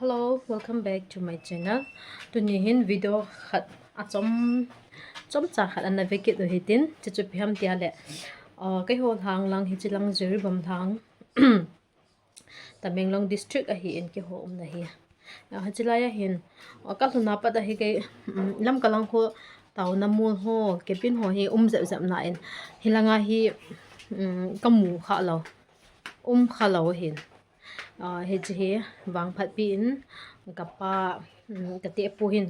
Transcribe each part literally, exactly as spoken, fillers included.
Hello, welcome back to my channel. Tuni hin video khat achom, chomcha khat ana vekit u hitin, chuchu ipi ham tia le. Uh, keiho lhang lang hichi lang Jiribam lhang. Tamenglong district ahin keiho umna hi. Ah, hichi lai ahin, ah, kalhun a pat ahi kei, um, Lamka lang kho taona mol ho, cabin ho hi um jep jep na in. Hilanga hi, um, kamu kha lou. Um kha lou ahin. Ah, hichi hi vangphatpi in kapa, um, katepu hin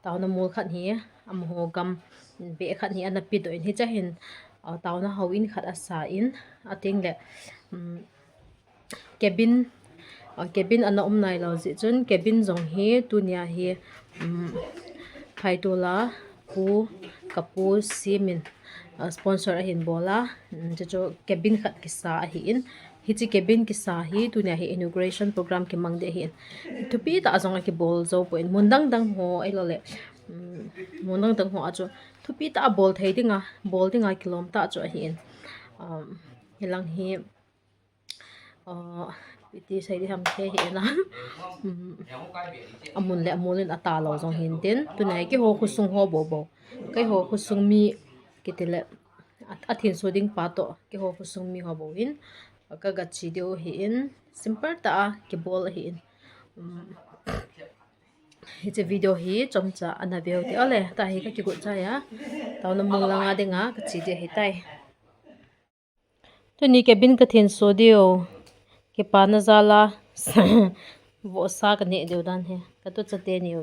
taona mol khat hi, amaho gam beh khat hi ana pedoh in hicha hin, ah, taona houin khat asa in, ateng le, um, cabin, uh, cabin ana um nailou jeh chun, cabin jong hi tunia hi, um, Phaitola Pu, kapu Simin, uh, sponsor ahin bol a, um, chuchu cabin khat kisa ahin, hichi cabin kisa hi tunia hi inauguration program kimang ding ahin. Thupi tah jong akibol jou poi, mun dang dang ho ahilou le, um, mun dang dang ho a chu thupi tah a bol thei dinga, bol dinga kilom tah chu ahin. Um, hilang hi, uh, iti sei ding ham, kei hi na. Um, amun le amol in ata lou jong hin tin. Tunia hi keiho khosung ho bou bou. Keiho khosung mi kiti le a, athenso ding pa toh. Keiho khosung mi ho bou hin. Kaga che diu ahin. Simple tah a kibol ahin. Um, hichi video hi chomcha ana veu te ole. Tahi kakigot chai a. Taona mol langa dinga kache ding ahitai. Tuni cabin kathenso diu. Kipana jal a. Vohsa kaneh diu dan hi. Katuchate niu.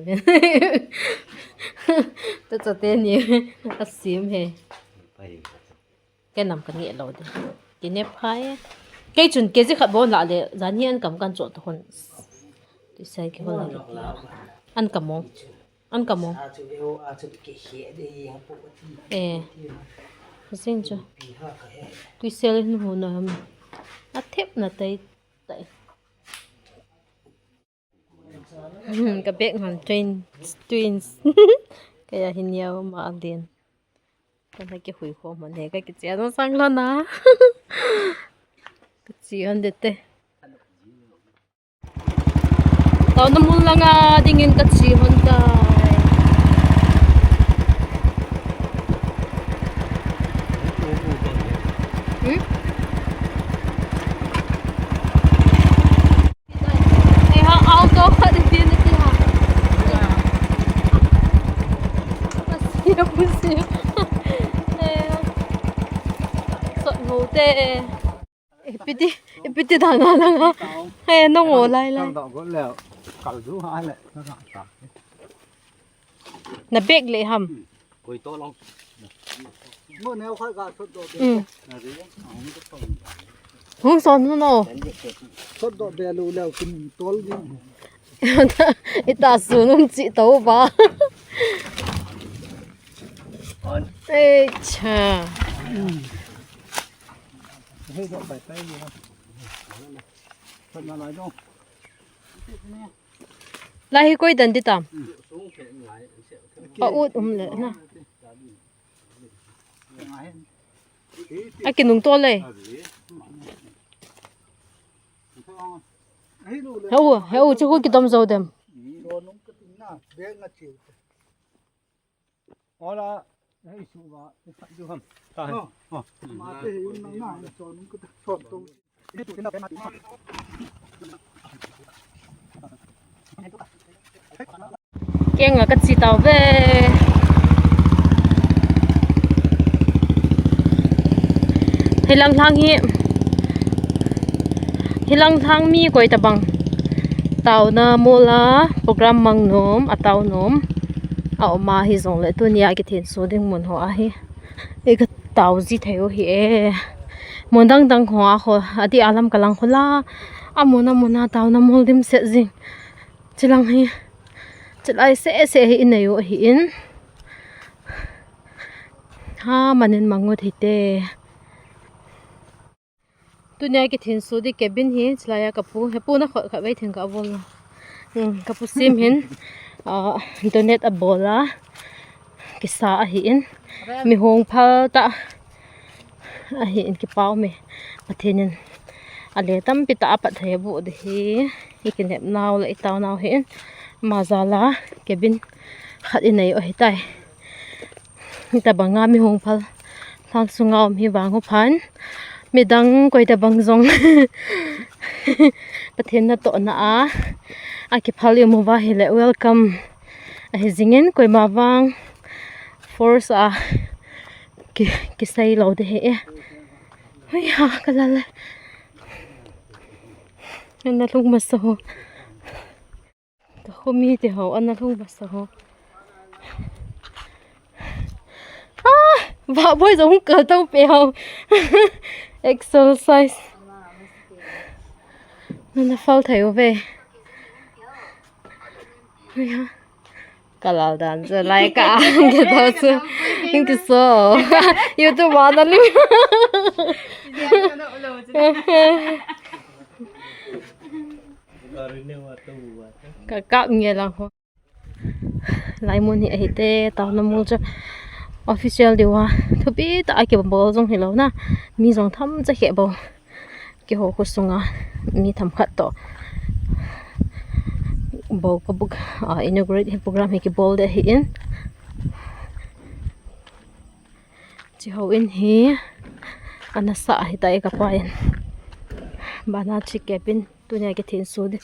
Tuchate niu. Asem hi. Kei nam kaneh lou ding. Kine phai. Kei chun K G khat bou lah le, janhi ankam kan cho to hon. Tuisel kihol le. Ankam o. Ankam o. Eh. Jing chu. Tuisel hin hu na ham. Athep na tai tai. Ka bag hon twins, twins. Kaya hin yau ma a din. Kana kihui khom hon he, kakiche a sang lhon a. Kache hon ding te. Taona mol langa dingin kache hon tai. Hmm? Eha auto khat din ti ha. Pusi, pusi. Eh. Sot ngo te. Ipiti, ipiti dan a lang a. Eh, nong o lai lai. Kal dok got leo. Kal du ha le. Na bag le ham. Koi to long. Mo neo khat ga sot dok. Hmm. Hung son no no. Sot dok be lu leo kin tol ding. Ita sunum chi to ba. Ei cha. Hei dok pai pai ni. Sot na lai dong. Lai hi koi dan ding tam. Pa ut um le na. A kinung to le. Heu, heu, chu ko kidom jo dem. Hola, ei su ba, ei sa ju ham. Ta. Oh, oh. Ma te hi nang na, so nung ka so to. Kenga kache tauve. Hilang lhang hi, hilang lhang mi koi tabang. Taona mol a program mang nom, atao nom. A um a hijongle tunia kithenso ding mun ho ahi. Ei katao ji thei u hi e. Mun dang dang ho a kho, adeh a Lamka lang kho la. Amun amun a taona mol dimset jing. Chilang hi. Chilai seh seh hi inei u ahin. Ha, manin mang u thei te. Tunia kithenso ding cabin hi, chilai a kapu, hepu na khot khat vei theng ka bol. Hmm, kapu Sim hin, ah, donate abol a, kisa ahin, mi hung phal tah ahin, kipa um e, Pathen in Ale tampi tah a pat thei bu de hi. I kinep nau le i tao nau hi in. Ama jal a cabin khat i nei u ahitai. Hitabang a mi hung phal lhang sunga um hi vang u phan. Midang koi tabang jong Pathen natohna a, a kiphal i um uva hi le welcome ahi jingin, koima vang force a ki, kisei lou de hi e. Hui ha, ka la le. Ana lhung masa ho. Ka khomi te ho, ana lhung masa ho. Ah, va boi jong ka to pe ho. Exercise. Nana phal thei uve. Hui ha. Ka lal dan chu lai ka ang ke to chu. Ing ki so. YouTube ma na lu. Ka kap nge lang ho. Lai mun hi ahi te, taona mun chu official diu a. Thupi tah a kibol jong hi lou na. Mi jong tham cha khe bou. Keiho khosunga mi themkhat toh bou ka buk, ah, inaugurate hi program hi kibol de ahi in. Chi ho in hi ana sa ahi tai ka pa in. Bana chi kep in tunia kithin su de.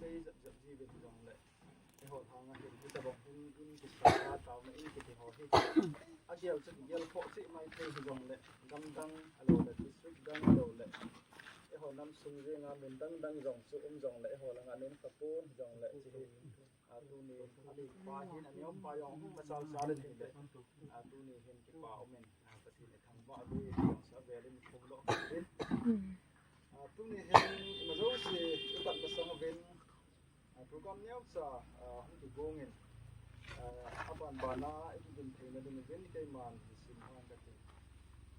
Sei jep jep ji ve hijongle, eiho lhanga hin hitabang hung in kisa a taona in kiti ho hi. Agel chu kigel khoh cheh mai thei hijongle, gamdang ahilou le district dang ahilou le, eiho nam sung jenga mun dang dang jong chu um jongle, eiho langa nei khapon hijongle, chi hi, a, tuni, a, pa hin, a neo pa jong hung masal sal in hile, a, tuni hin kipa um in, a, Pathen i thangvah a, lui jong sa vel in khum lo in. A, tuni hin, ima jouse, i pan masang uvin, a, program neocha, a, hung kigong in, a, aban bana, i kigin theina ding uvin, keiman, i sim hang kati.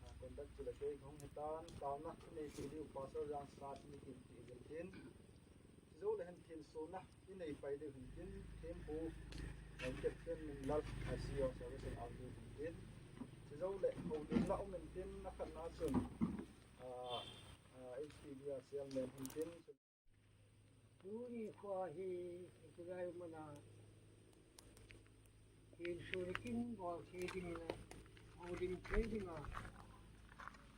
A, conduct chu le kei kahung hitan, taona, i neipi diu, Pastor Jang Sat, i kin ti uvin tin. Chujou le hin thinsona, i nei pai diu hin tin, thempu, a, Captain Minlal, a, C E O Service and Outreach hin tin. Chujou le, houlim la um in tin, akhatna chun, a, a, H P B a chairman hin tin. Tuni kho hi, hitilai muna, thinso le kin bol thei ding le, houlim thei ding a,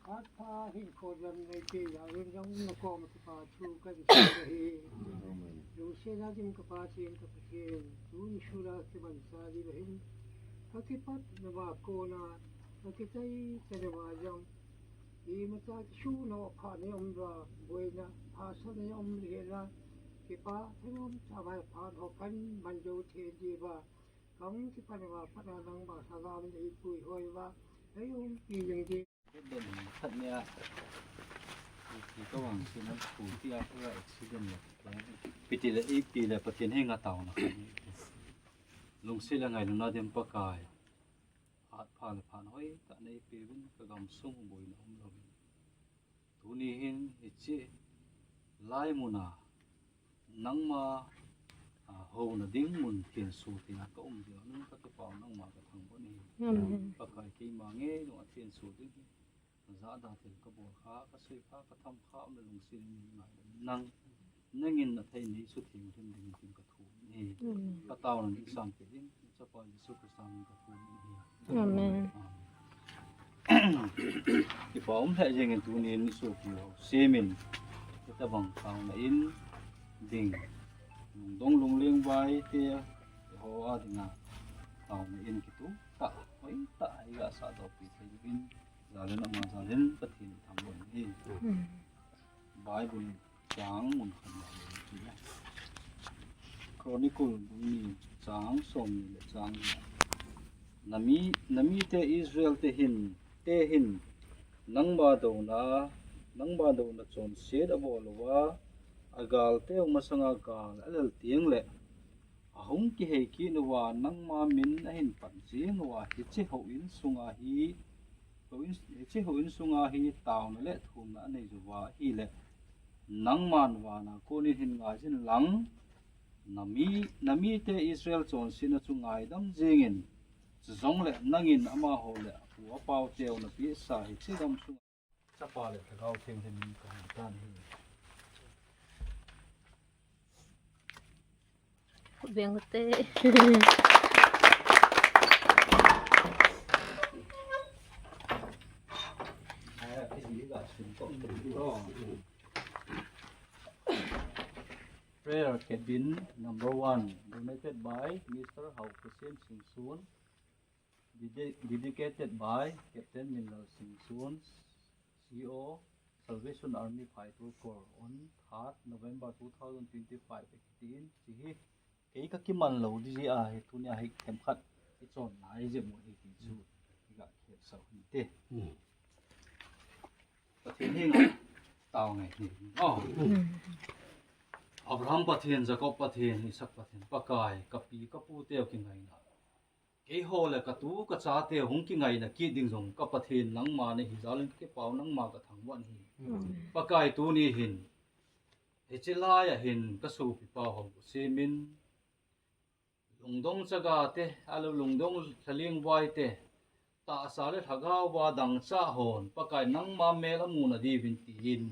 phat pha hinkho lam nei thei a, rin jong na kom kipa thu kahin sei ahi. Lungset a ding ka Pathen ka Pathen, tuni sula kiman sa di le hin, ka kipat na ba kona, ka kichai cha na ba jong, imacha kisu na pha nei um ra, boina, hahsatna nei um le hela, kipa, thengom cha mai phat ho kan man jou thei di ba, Kam kipan uva, phatna nangma salam in eipui hoi uva, eiumpi jing ding. Khat nia, ipi kavang sin a, scooty a pura accident le. Ipi ti le, ipi le, Pathen henga taona. Lungset le ngailutna ding Pakai. Phat pha le phat hoitah neipeuvin, ka gamsung boina umlouvin. Tuni hin hiche lai muna nangma, a, houna ding mun thinso tina ka um ding a, nung ka kipah nangma ka thangvah in ahi. Amen. Pakai keima ngei nung a thinso ding hi, jahda thil ka bol kha, ka sei kha, ka tham kha, um le lungset in ngai nang. Nangin na thei nei sutheng hlim ding tin ka thum in ahi. Amen. Ka taona nei sanpeh ding, Chapa Jesu Christa min ka thum in ahi. Amen. Amen. Kipa um lheh jeng in tuni in sopi ho, semin, hitabang taona in, ding, lungdong lungleng vai te, Jehovah dinga taona in kitup tah, hoitah a iga sahdoh pi thei uvin, jal in ama jal in Pathen i thangvah in. Bible chang mun khat na le ti le. Chronicle bung ni chang som ni le chang ni. Nami, namite Israel te hin, te hin, nangma douna, nangma douna chonset abol uva, agal teu masanga gal alel teng le, ahung kihei kit uva, nangma min ahin pan jing uva, hiche houin sunga hi, houin, hiche houin sunga hi taona le thumna anei uva ahile, nangman vana konin hin ngaijin lang, nami, namite Israel chonsetna chu ngaidam jingin, chujongle nangin amaho le apu apau teu napehsa hiche gam sunga Chapa le Lhagao Theng le min kahung tan ahi. Beng te. Prayer cabin number one, donated by Mister Hau Hussein Singsun, dede-, dedicated by Captain Minlal Singsun, C O, Salvation Army Fighter Corps, on third November two thousand twenty-five, eighteen, chi hi, kei kakiman lou di jeh a hi, tunia hi themkhat ichon nai jeh mo hi ti chu, iga khel sau hinte. Pathen henga tao ngai hi. Oh. Abraham Pathen, Jacob Pathen, Isaac Pathen, Pakai, kapi kapu teu kingaina. Keiho le katu kachate hung kingaina kit ding jong ka Pathen nangma nahi jal in kakipah u, nangma kathangvah in ahi. Pakai tuni hin, hiche lai a hin kasopipa ho Hussein in, lungdong chaga te, ahilou lungdong lhalingvai te, tahsa le lhagao va dangchah hon, Pakai nangma mel amu nadiuvin tin,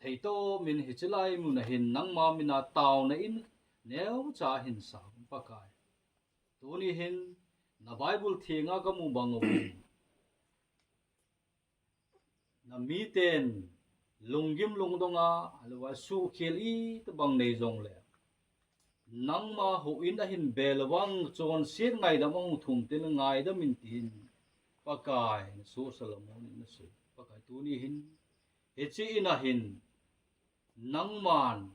theitom in hiche lai mun a hin nangma mina taona in neocha ahin sa un Pakai. Tuni hin na Bible thenga kamu bang uvin, namiten lunggim lungdonga, ahilou a suhkhel itobang nei jongle, nangma houin ahin bel vang chonset ngaidam ahung thum teng le ngaidam in tin, Pakai, nasoh Solomon in nasoh. Pakai tuni hin, hiche in a hin, nangman,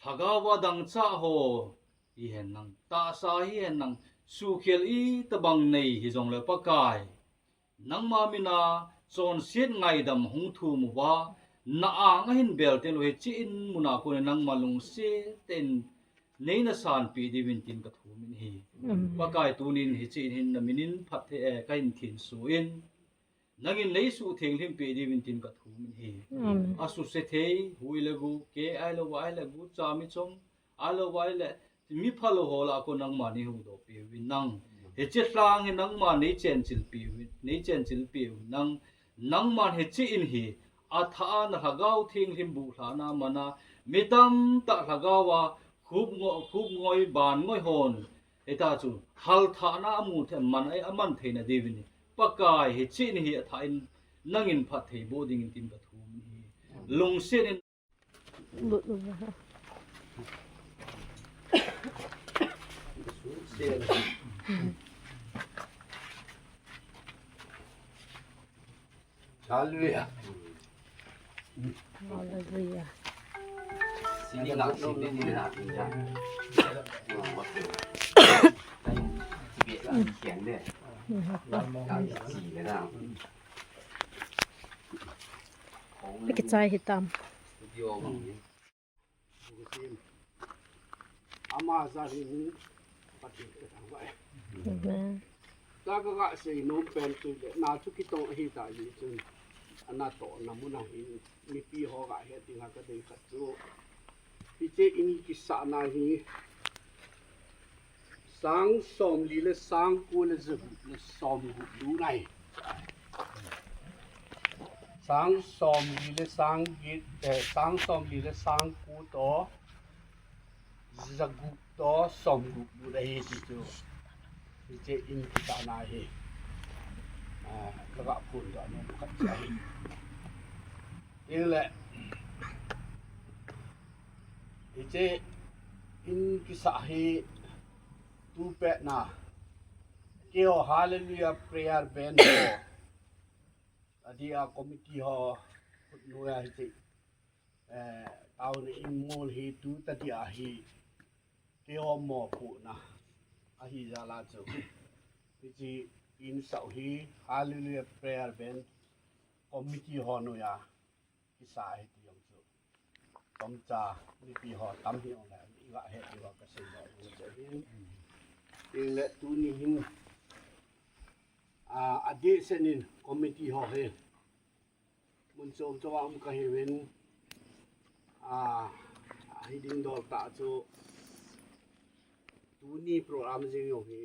lhagao va dangchah ho, hihen lang, tahsa hihen lang, suhkhel itobang nei hijongle Pakai, nangma mina chonset ngaidam hung thum uva, na anga hin bel teng le hiche in muna kon nangma lungset in neina sanpeh diuvin tin kathum in ahi. Pakai tunin hiche in hin na minin phatthei, eh, kahin thenso in, nangin neisuh thenglhim peh diuvin tin kathum in ahi. Asuse thei, hui le gu, ke ahilou va ahile gu, chami chom, ahilou va ahile, mi phalou ho lah a kon nangman neihuhdoh peh uvin lang. Hiche lhang hi nangman neichen chil peh uvin, neichen chil peh uvin lang. Nangman hiche in hi, athah a na Lhagao Thenglhim buhlhahna mana, mi tamtah lhagao a, khup ngo-, khup ngoi, ban ngoi hon, hita chu, halthahna amu thei, man, aman theina diuvin, Pakai hiche in hi athah in, nangin phatthei boh dingin tin kathum in ahi. Lungset in Lut uva. Hallelujah. Hallelujah. Sini nak sini ni nak pinjam. Tibet lah kian deh. Nak si deh dah. Kichai hitam. Ama jal in Pathen kathangvah e. Amen. Ka, ka, kasei nom pen chu le, na chu kitong ahi ta jeh chun, anatohna mun a hin mipi ho gahet dinga kadei khat chu, hiche in kisahna hi, Sang somli le sang ko le jagup le somgup lut ahi. Sang somli le sang get, eh, sang somli le sang ko toh jagup toh somgup lut ahi ti chu. Hiche in kisahna hi. Ah, kaga phondoh nom khat chu ahi. Tin le. Hiche in kisa hi tu pet na keo Hallelujah Prayer Band ho. Adia committee ho khut noya hiche. Eh, tauna in mol hi tu tadia hi keo mo pu na. Ahi jala chu. Hiche in sau hi Hallelujah Prayer Band committee ho noya kisa hi ti jong chu. Chomcha mipi ho tam hi ong le, iga he ti ho kasei jong chu hin. Tin le tuni hin, a, adeh sen in committee ho hi. Mun chom chom a um kahiuvin, a, hiding dol tah chu tuni program jing jong hi.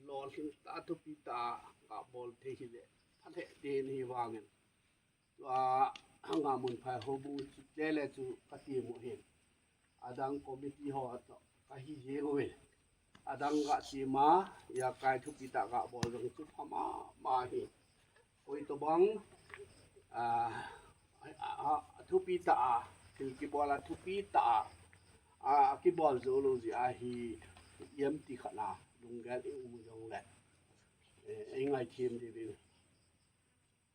Lolhing tah thupi tah a kabol thei hile. Phatthei ding hi vangin. Tua hanga mun phai houbung chu lele chu kati mu hin. Adang committee ho ato kahi jeng uve. Adang ga ti ma, ijakai thupi tah ga bol jong chu pha mama hi. Koi tobang, a, a, a, thupi tah a, thil kibol a thupi tah a, a, kibol jou lou jeh a hi, ijem ti khat a, lunggel i um jong le. Eh, ei ngaithem diuvin.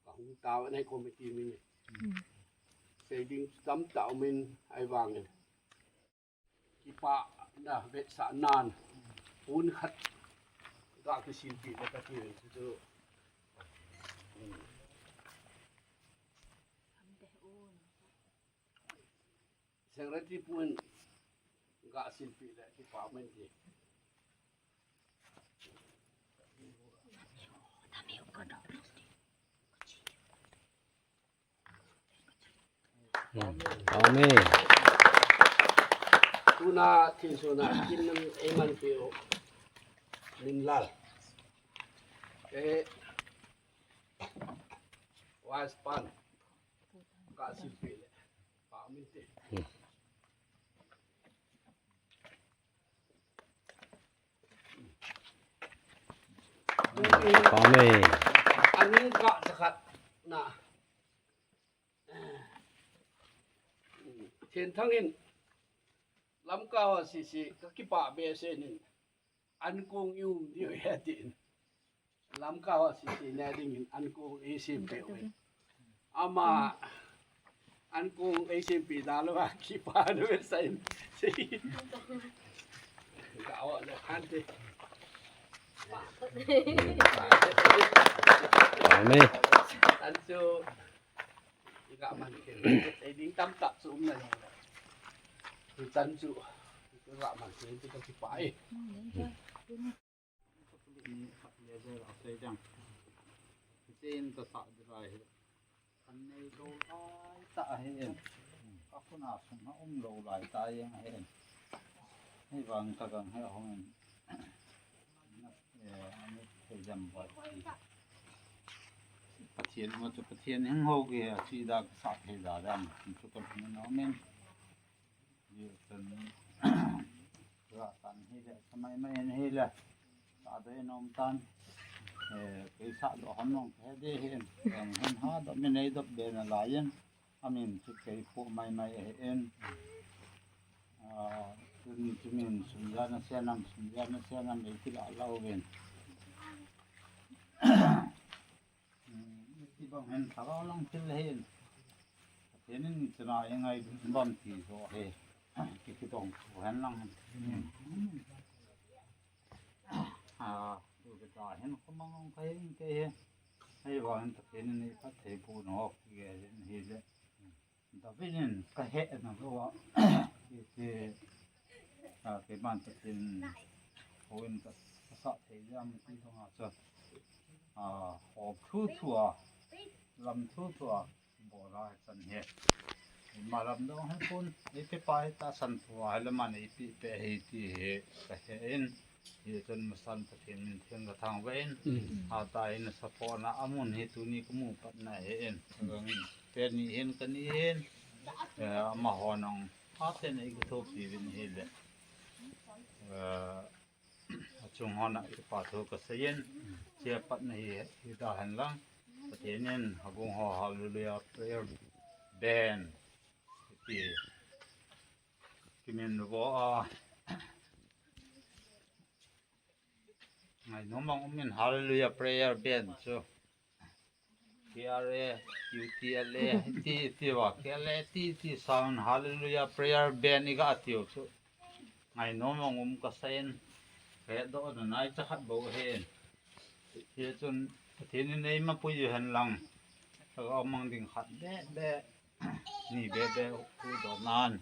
Kahung tao nei committee min. Sei ding tamtah umin ahivangin. Kipana vetsahnan. Pon khat ga kisilpi le kati chu chu. Secretary pun ga silpi le kipa men ti. Amen. Tuna thin suna kin nam eiman piu min lal. Eh, Vice Pan. Ka silpi le. Pa min te. Amen. Aning ka sakhat na. Thin thangin Lamka ho sisi ka kipa behseh in. Ankong i um diu ahi tin. Lamka ho sisi ne dingin ankong i sem peh uve. Ama ankong i sempi da lou a kipa nu ve sain. Ka o le khan te. Amen. An chu Ka man khen. Ei ding tamtah chu um na jong le. Chan chu. Ka man khen chu ka kipa e. Ni khat le de a sei jang. Hitin ka sa de lai hi. Kan nei lou lai tah hi in. Ka khut a sung a um lou lai tah jeng hi in. Hivang ka gang hi hung in. Eh, ani thei jam boi. Pathen ma chu Pathen hing ho ke a chi da ka sa thei da dam. Chu ka min no men. Ye tan. Ra tan hi le, samai mai en hi le. Sa de nom tan. Eh, ke sa do ham nong he de hin. Yang hin ha do min nei do be na la yen. Amin chu kei pu mai mai ahi in. Ah, tun chu min sun ja na se nam, sun ja na se nam ei kila lau vin. Hmm, ti bang hen thara lang thil hin. Pathen in chuna ei ngai bam ti jo he. Ki ki dong chu hen lang. Hmm. Ah, tu ke ta hin ko mang ong kai in ke he. Hei va hin Pathen in ei phatthei pu no ki ge hin hi le. David in ka he na lou a, kei, kei, a, kei ban Pathen, ko in ka, ka sa thei jam ti bang a chu, a, hop thu thu a, lam thu thu a, bol a chan he. Ma lam dong he pun, ei pe pa he tahsan thu a, he le man ei pe pe he ti he, ka he in. Hi chun masan Pathen min theng ka thang ve in. Mm. Hata in a support na amun hi tuni ka mu pat na he in. Pe ni hin ka ni hin. Eh, amaho nang. Hata in ei ka thopi vin hi le. Eh, achung ho na kipa thu ka sei in. Chia pat na hi, hi da hen lang. Pathen in, Hagong ho Hallelujah Prayer Band. Ti. Kimin vo a. Ngainom mang um in Hallelujah Prayer Band chu. K R A, U T L A, ti, ti va, K L A, ti, ti sound Hallelujah Prayer Band i ga tiu chu. Ngainom mang um ka sa in. Ka doh na nai cha khat bou hin. Hichun, Pathen in eima pui u hen lang. Ka ga mang ding khat be, be. Ni be, be, u doh nan.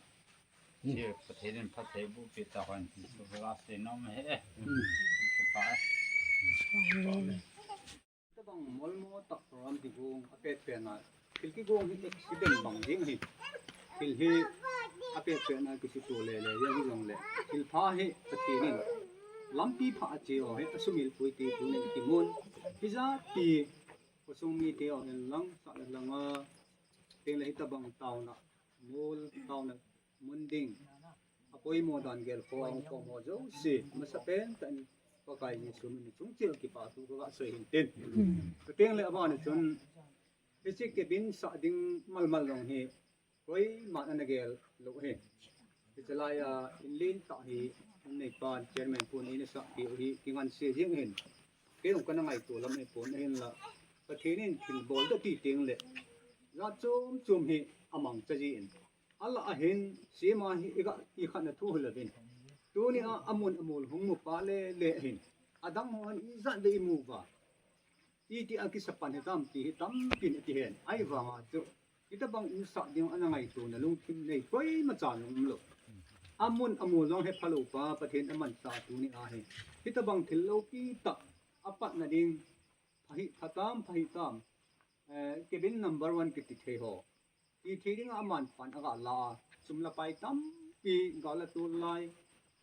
Pathen in phatthei boh pi ta hen. Ka ga sei nom e. Amen. Tabang molmo tak program ti gong a pet pet na. Thil kigong hi accident bang ding hi. Thil hi a pet pet na kisuto le le, jeng hi jong le. Thil pha hi Pathen in lampi pha a che o hi a sumil pui ti tunin kimun. Hijat pi khosung mite o en lang, sa le lang a. Teng le hitabang tauna, mol tauna, mun ding. A poimo dan gel kho ang kho mo jouse, masa pen tah in Pakai Jesu min chungchang kipathu ka ga sei hin tin. Ka teng le abana chun, hiche cabin sa ding malmal long hi, koiman ana gel lou hi. Hiche lai a, in len tah hi, in neipan, chairman pun in sa pi u hi, kingan se jing hin. Kei jong kana ngaito lam hi pon ahin la. Pathen in thil bol da ti teng le. Jat chom chom hi amang cha ji in. Ala ahin, sema hi i ga, i khat na thu hi la vin. Tuni a, amun amol hung mu pa le le hin. Adang ho hin ijat le i mu va. Iti a kisa pan hitam ti hi tampin ati hen. Ahivanga chu. Hitabang in sa ding ana ngaito na lungthim nei koima cha lung um lou. Amun amol jong he phalou pa, Pathen aman ta tuni a hi. Hitabang thil loupi tah, apat na ding, pha hi, pha tam, pha hi tam. Eh, cabin number one kiti thei ho. Ti thei ding a aman pan a ga la a. Sum le pai tampi, ga la tu lai.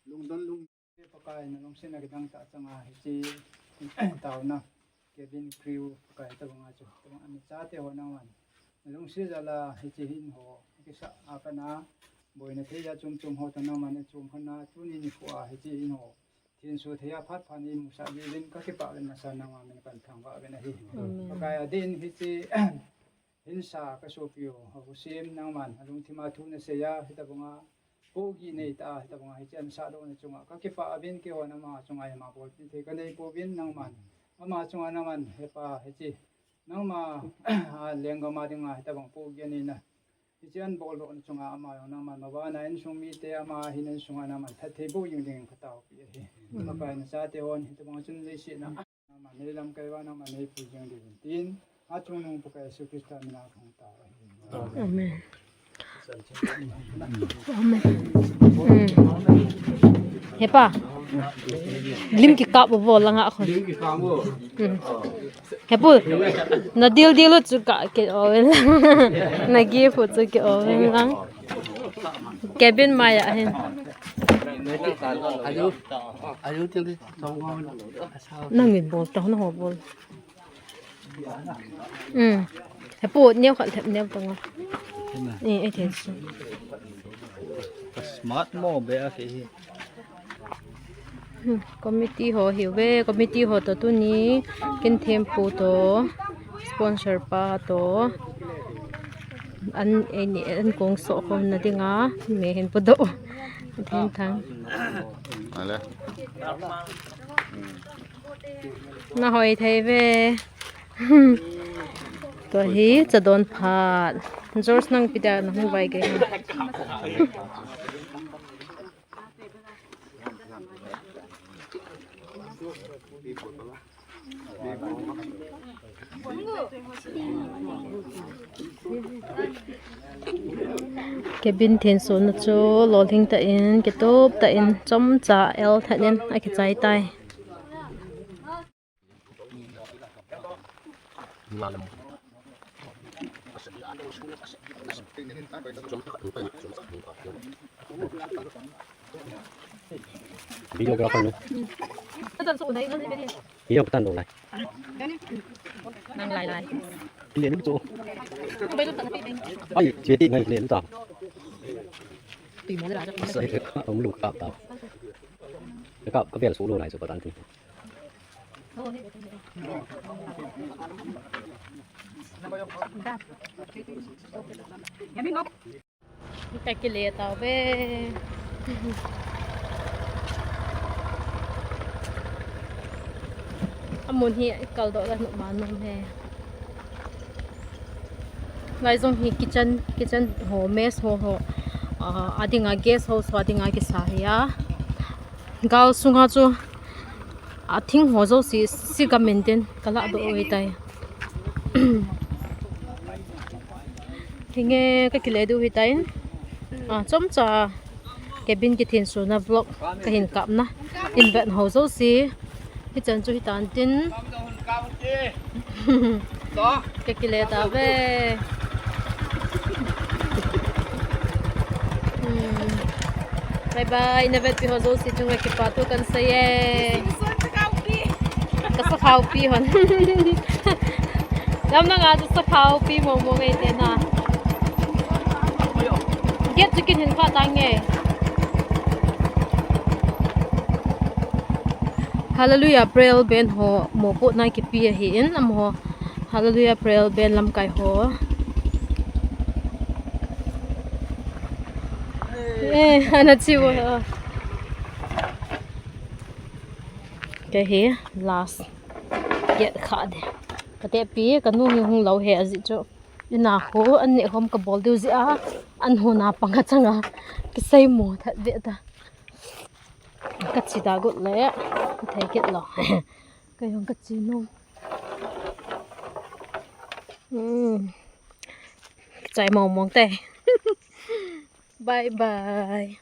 Lungdon lung. Pakai na lungsetna kidang tah chang a hiche tauna cabin crew Pakai tabang a chu, tabang a mi chate ho nangman na lungset jal a hiche hin ho kisa a kana boina thei a chom chom ho toh nangman na chom khan a tuni nikho a hiche hin ho thenso thei a phat phat in musah jeh in ka kipah uvin masa nangma min kan thangvah uvin ahi. Amen. Pakai adeh in hiche Hinsa ka sopi u, Hussein nangman, alungthim a thu nasei a, hitabang a, pohgih nei ta, hitabang a, hiche ana sah doh na chunga, ka kipah uvin keiho nangma chunga ima bolpi thei ka nei pouvin nangman, ama chunga nangman, hepa, hiche, nangma, a, lenggam a dinga, hitabang pohgih aneina, hiche ana bol doh na chunga, ama jong nangman, mavana insung mite, ama hin insunga nangman, that thei boh jing dingin ka taopi ahi. Mm. Pakai nachate hon, hitabang chun leiset na. Nangman nei lamkai uva, nangman nei pui jing diuvin tin, achungnung Pakai Jesu Christa mina kahung tao ahi. Amen. Amen. Mm. Hepa. Lim kikap u vo langa khun. Lim kikap u. Mm. Hepu. Na dil dil u chu ka ke oven. Na gift u chu ke oven lang. Cabin mai a hin. Ayu, ayu, Nangin bol tao, nangho bol. Um. Hepu, neo khat lhep neo tao nga. Eh, eh, thenso. Smart mo be a ke hi. Hmm, committee ho hiuve, committee ho toh tuni, kin thempu toh, sponsor pa toh, an, eh, ni, an kong soh khom na dinga, mi hin pu doh. Thin thang. Ale. Na hoi thei ve. Tua hi chadon phat. George nang pi dia na hung vai ke. Cabin thenso na chu lolhing tah in, kitup tah in, chomcha el tah in akichai tai. Videographer ne. Video katan dong lai. Nang lai lai. Len tu. Ai, cheti ngai len ta. Sai ka om lu ka ta. Ka ka vel su lo lai su patan tu. Yummy, no? Kakile tauve. Amun hi kaldoh la nu ma nu he. Lai jong hi kitchen, kitchen ho, mess ho ho. Ah, adinga guest house ho, adinga kisa hi a. Gal sunga chu athing ho jouse si ga maintain kala doh u hitai. Hinge kakile diu hitai. Ah, chomcha cabin kithin suna vlog kahin kapna. Invet ho jouse. Hichan chu hitan tin. Kakile tave. Hmm. Bye bye. Navetpi ho jouse chunga kipathu kahin seiye. Ka sakhaopi hon. Lamnanga chu sakhaopi momo ngai te na. Gate chu kihin kha tange. Hallelujah Prayer Band ho mopohna kipe ahin, amaho Hallelujah Prayer Band lamkai ho. Eh, ana chi vo. Kei hi last gate kha de. Katepi, kanu hi hung lou he ajeh chu. Ina khu an neh khom kabol diu jeh a, an huna panga changa kisei mo that ve ta. Kachi da got le, kathei kit lou. Kei jong kachi nom. Hmm. Chai mong mong te. Bye bye.